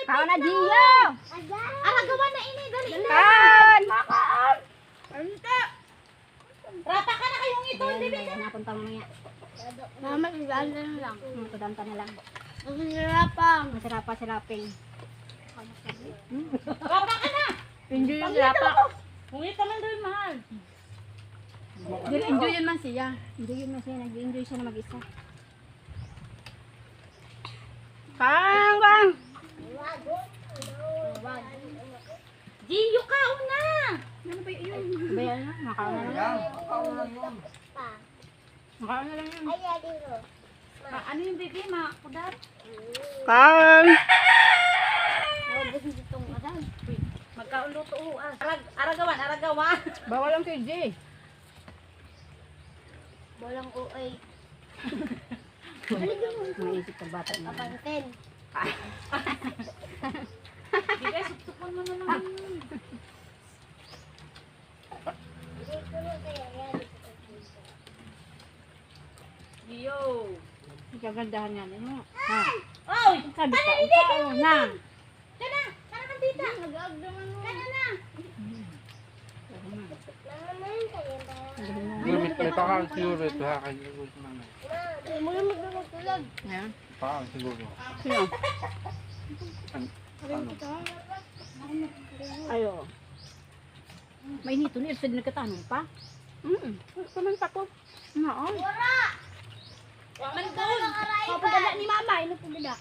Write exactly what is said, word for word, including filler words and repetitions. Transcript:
Kaon na, Gio! Aragawan na ini, dali na! Kaon! Rapa ka na kayong ito, Ayan, hindi may hanapon pa mamaya. Mama, igaan na lang. Hmm, tudanta na lang. Ang hirapang. Masarap pa, saraping. Rapa ka na! Enjoy yung rapa. Kung ito man doon, mahal. Enjoy yun man siya. Enjoy yun man siya. Nag-enjoy siya na mag-isa. Kang, kang! Gio, kaon na! Ano ba yun? Ba yan? Makaon na lang. Yan, makaon na lang yun. Makaon na lang yun. Ah, ano yung bibi, ma? Kudar? Kang! Naubos na itong aray. Uy, magkaon luto, oh, ah. Arag-, aragawan, aragawan. Bawal ang K G. Walang O A. Maisip ng bata na. Kapansin. Di ba, supsupon mo na lang. Yo. Ang kagandahan nga nimo. Ha? Oy! Sabi ka, ikaw na. Kana! Kana kang tita! Nag-aag naman mo. Kana na! May, may pakaon siguro ito, ha, kay Ruth, mama. Ay, mo yung magdadagdag. Ayan. Pakaon siguro. Sino? An-, ano? Ayo. May nito ni Irsid nagkatanom pa? Mm. Paman pa ko. Noon. Wa man doon. Papadala ni mama, ino papadala?